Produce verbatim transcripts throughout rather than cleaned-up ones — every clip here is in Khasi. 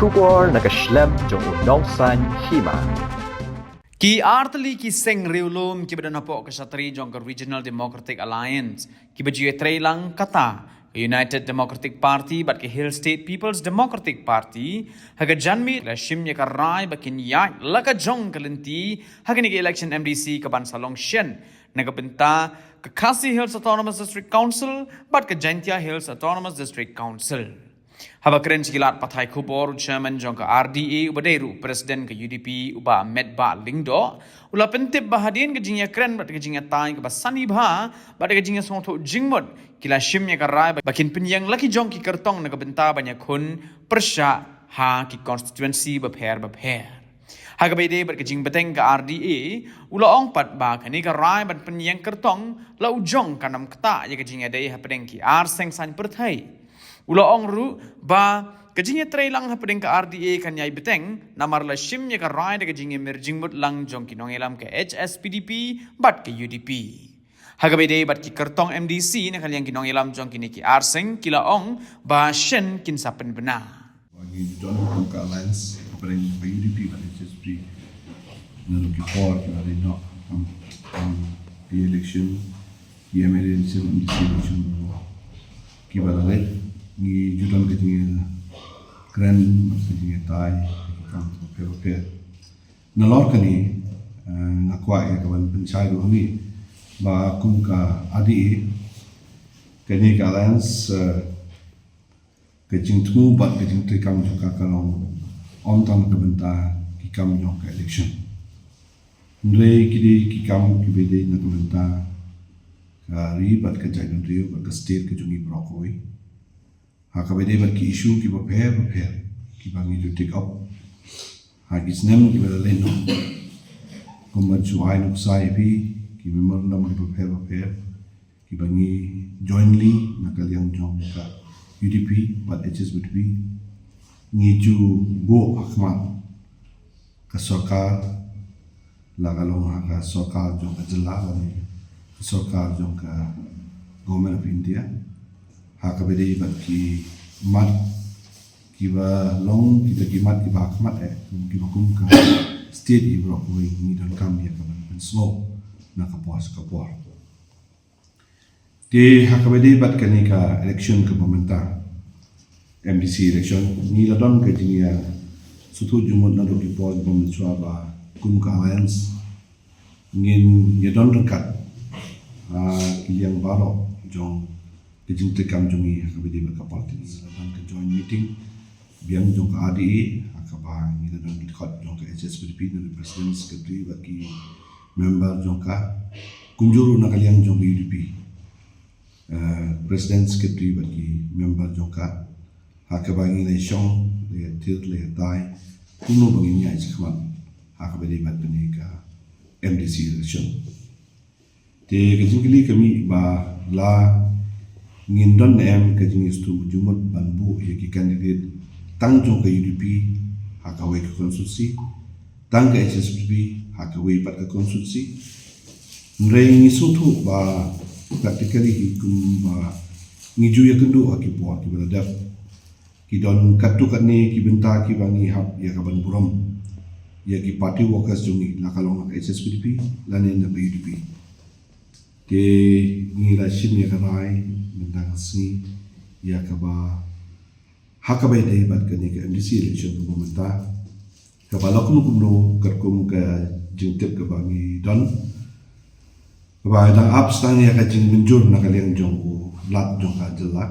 Khubor na ka shlem jong u Nongsaiñ Hima. Ki artylli ki seng riewlum kiba don hapoh ka shatri jong ka Regional Democratic Alliance kiba ju ïatrei lang kata ka United Democratic Party bad ka Hill State People's Democratic Party ha ka janmiet la shim ïa ka rai ba kin ïaid la ka jong ka lynti ha kane ka election M D C kaban sa long shen na ka bynta ka Khasi Hills Autonomous District Council bad ka Jaintia Hills Autonomous District Council. Haba kren sha ki lad pathai khubor u chairman jong ka R D A uba dei ruh president ka U D P u Bah Metbah Lyngdoh u la pyntip ba hadien ka jingïakren bad ka jingïatai kaba sani bha bad ka jingïasngewthuh jingmut ki la shim ïa ka rai ba kin pynïeng la ki jong ki kyrtong na ka bynta ban ïakhun pyrshah ha ki constituency bapher bapher. Ha kaba ïadei bad ka jingbteng ka R D A u la ong pat ba kane ka rai ban pynïeng kyrtong la u jong ka nam kata ïa ka jingïadei hapdeng ki ar seng saiñ pyrthei. U la ong ruh ba ka jingïatrei lang hapdeng ka R D A kan ïai bteng namar la shim ïa ka rai da ka jingïamir jingmut lang jong ki nongïalam ka H S P D P bad ka U D P. Ha kaba ïadei bad ki kyrtong M D C na ka liang ki nongïalam jong kine ki ar seng ki la ong ba shen kin sa pynbna. Ba ngi don kum ka alliance hapdeng ka U D P bad H S P D P. Naduh ki por kiba la ïaid noh, um, um, ki election, ki M L A election, M D C election, kiba la leit, ngi ju don ka jingkren bad ka jingïatai ki kam bapher bapher. Nalor kane, eh, nga kwah ïa ka ban pynshai ruh hangne ba kum ka R D A, kane ka alliance, eh, ka jingthmu bad ka jingtreikam jong ka ka long ym tang na ka bynta ki kam jong ka election. Hynrei ki dei ki kam kiba dei na ka bynta ka ri bad ka jaitbynriew bad ka state ka jong ngi baroh kawei. Ha kaba dei bad ki issue kiba pher bapher kiba ngi ju take up ha ki snem kiba la leit noh. Kumba shu ai nuksa ïa phi ki memorandum kiba pher bapher kiba ngi jointly na ka liang jong ka U D P bad H S P D P ngi ju buh ha khmat ka sorkar, la ka long ha ka sorkar jong ka jylla lane ka sorkar jong ka Government of India, ha kaba dei bad ki mat kiba long kita ki mat kiba ha khmat eh, kiba kum ka state, ïa baroh kawei ngi donkam ïa ka ban pynsngew na ka por sha ka por. Te ha kaba dei bad kane ka election kaba mynta, M D C election, ngi la don ka jingïasngewthuh jingmut naduh ki por kiba mynshuwa ba kum ka alliance ngin ïadon ryngkat ha ki liang baroh jong ka jingtreikam jong ngi ha kaba dei bad ka politics. La don ka joint meeting biang jong ka R D A ha kaba ngi la don ki dkhot jong ka H S P D P, na ki president, secretary bad ki member jong ka, kumjuh ruh na ka liang jong ka U D P, eh, president, secretary bad ki member jong ka, ha kaba ngi la shong, la ïathir, la ïatai kumno ba ngin ïaid shakhmat ha kaba dei bad kane ka M D C election. Te ka jingkylli ka mih ba la ngin don ne em ka jingïasngewthuh jingmut ban buh ïa ki candidate tang jong ka U D P ha kawei ka constituency, tang ka H S P D P ha kawei pat ka constituency. Hynrei ngi sngewthuh ba practically hi kumba ngi ju ïakynduh ha ki por kiba la dep, ki don katto katne ki bynta kiba ngi hap ïa ka ban burom ïa ki party workers jong ngi, la ka long na ka H S P D P lane na ka U D P. Te ngi la shim ïa ka rai mynta ka sngi ïa kaba ha kaba ïadei bad kane ka M D C election kaba mynta, kaba la kumno kumno katkum ka jingtip kaba ngi don, kaba dang ap sdang ïa ka jingmynjur na ka liang jong u Lat jong ka jylla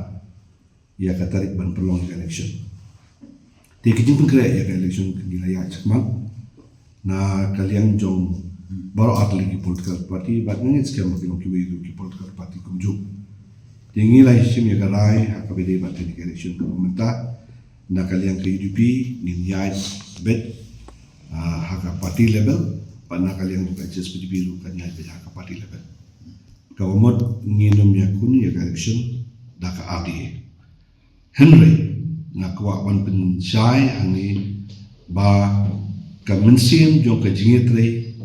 ïa ka tarik ban pynlong ïa ka election. Te ka jingpynkhreh ïa ka election ka ngi la ïaid shakhmat na ka liang jong baroh artylli ki political party bad nga ngeit skhem ba ki long kiwei ruh ki political party kumjuh. Te ngi la shim ïa ka rai ha kaba ïadei bad kane ka election kaba mynta, na ka liang ka U D P ngin ïaid beit, ah, ha ka party level, bad na ka liang ka H S P D P ruh kan ïaid beit ha ka party level. Kaba mut ngin ym ïakhun ïa ka election da ka R D A. Hynrei nga kwah ban pynshai hangne ba ka mynsiem jong ka jingïatrei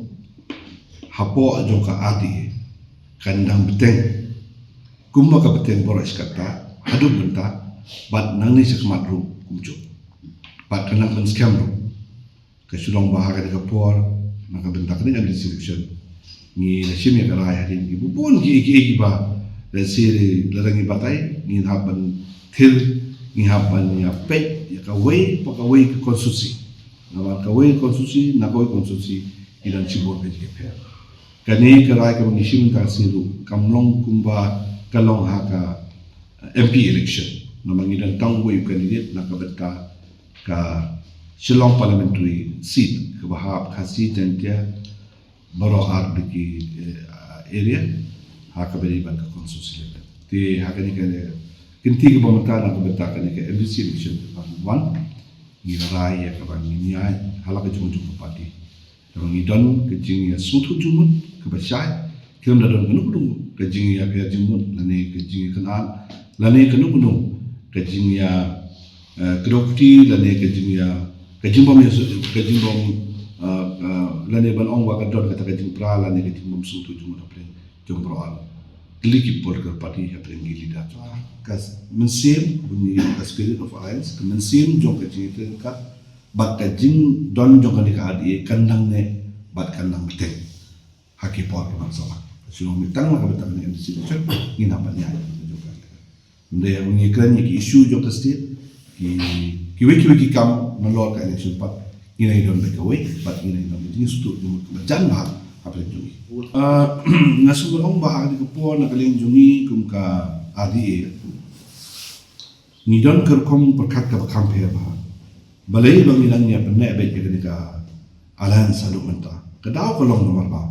hapoh jong ka R D A kan dang bteng kumba ka bteng baroh shi katta haduh mynta bad nangne shakhmat ruh kumjuh. Ka nang ban skhem ruh. Ka shu long ba ha kane ka por, na ka bynta kane ka M D C election, ngi la shim ïa ka rai hadien kiba bun ki, ki, kiba, let's say, lada ngi batai, ngi hap ban thir, ngi hap ban ïa peit ïa kawei pa kawei ka constituency. Namar kawei constituency na kawei constituency ki don shibun ka jingïapher. Kane ka rai kaba ngi shim mynta ka sngi ruh kam long kumba ka long ha ka M P election. Namar ngi don tang uwei u candidate na ka bynta ka Shillong Parliamentary Seat kaba hap Khasi, Jaiñtia baroh ar bad ki, eh, area ha kaba ïadei bad ka constituency election. Te ha kane ka kynti kaba mynta na ka bynta kane ka M D C election kaba wan, ngi la rai ïa kaba ngin ïaid ha la ka jong jong ka party. Kaba ngi don ka jingïasngewthuh jingmut kaba shai, khlem da don kano kano ka jingïapher jingmut lane ka jingïakynad lane kano kano ka jingïa, eh, kdew kti lane ka jingïa, ka jingbym ïa, ka jingbym, eh, eh, lane ban ong ba ka don kata ka jingpra lane ka jingbym sngewthuh jingmut hapdeng jong baroh ar. Kylli ki political party hapdeng ki leader. Ka mynsiem, bungi ka spirit of alliance, ka mynsiem jong ka jingïatreilang bad ka jingdon jong kane ka R D A kan nang ne bad kan nang bteng ha ki por ki ban sa wan. Shu long mynta la ka bynta kane M D C election, ngin hap ban ïaid jong ka. Hynrei ngi kren ïa ki issue jong ka state, ki, kiwei kiwei ki kam nalor ka election pat, ngin ïa don bad kawei, bad ngin ïa don bad ngi sngewthuh jingmut kaba jan bha hapdeng jong ngi. Ah, nga sngewbha ong ba ha kane ka por na ka liang jong ngi kum ka R D A, ngi don ka rukom pyrkhat kaba kham pher bha. Balei ba ngi dang ïa pyneh beit ïa kane ka alliance haduh mynta? Ka daw ka long namar ba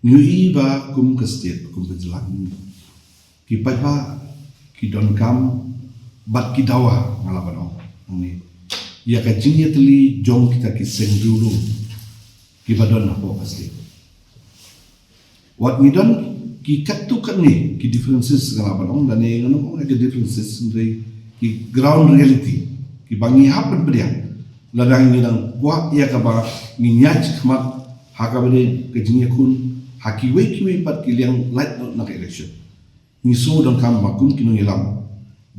ngi ïohi ba kum ka state, kum ka jylla, ki paidbah ki donkam bad ki dawa, nga lah ban ong hangne, ïa ka jingïatylli jong kita ki seng riewlum kiba don hapoh ka state. Wat ngi don ki katto katne ki differences, nga lah ban ong, lane ngan ym ong ïa ki differences, hynrei ki ground reality kiba ngi hap ban pdiang lada ngi dang kwah ïa kaba ngin ïaid shakhmat ha kaba dei ka jingïakhun ha kiwei kiwei pat ki liang lait na ka election. Ngi shu donkam ba kum ki nongïalam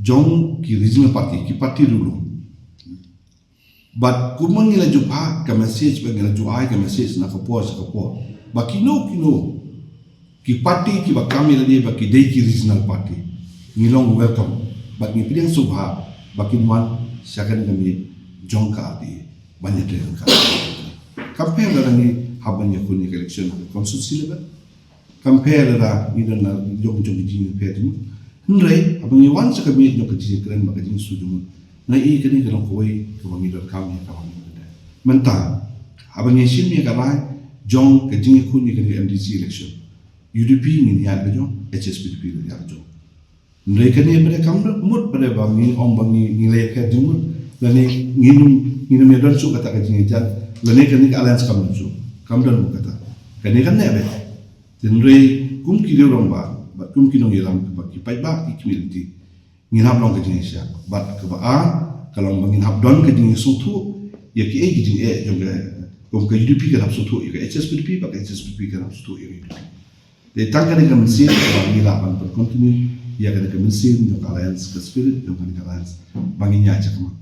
jong ki regional party, ki party riewlum, bad kumba ngi la ju phah ka message, ba ngi la ju ai ka message na ka por sha ka por, ba kino kino ki party kiba kam ïa lade ba ki dei ki regional party, ngi long welcome bad ngi pdiang sngewbha ba kin wan sha kane ka miet jong ka R D A ban ïatreilang ka. Kam pher lada ngi hap ban ïakhun ïa ka election ha ka constituency level. Kam pher lada ngi don la jong jong ki jingïapher jingmut. Hynrei haba ngi wan sha ka miet jong ka jingïakren bad ka jingsngewthuh jingmut, nga i kane ka long kawei kaba ngi donkam ïa kaba ngi donkam. Mynta haba ngi shim ïa ka rai jong ka jingïakhun ïa kane ka M D C election, U D P ngin ïaid la jong, H S P D P ngin ïaid la jong. Hynrei kane pat kam mut pat ba ngi ong ba ngi, ngi la ïapher jingmut, lane ngin, ngin ym ïa don shuh kata ka jingïajan, lane kane ka alliance kam don shuh. Kam don mut kata. Kane kan neh beit. Hynrei kum ki rangbah bad kum ki nongïalam bad ki paidbah, ki kmie lynti, ngin hap long ka jingïasyllok. Bad kaba ar ka long ba ngin hap don ka jingïasngewthuh ïa kiei ki jingeh jong ka, kum ka U D P kan hap sngewthuh ïa ka H S P D P bad ka H S P D P kan hap sngewthuh ïa ka U D P. Te tang kane ka mynsiem ba ngi lah ban pyn continue ïa kane ka mynsiem jong ka alliance, ka spirit jong kane ka alliance ba ngin ïaid shakhmat.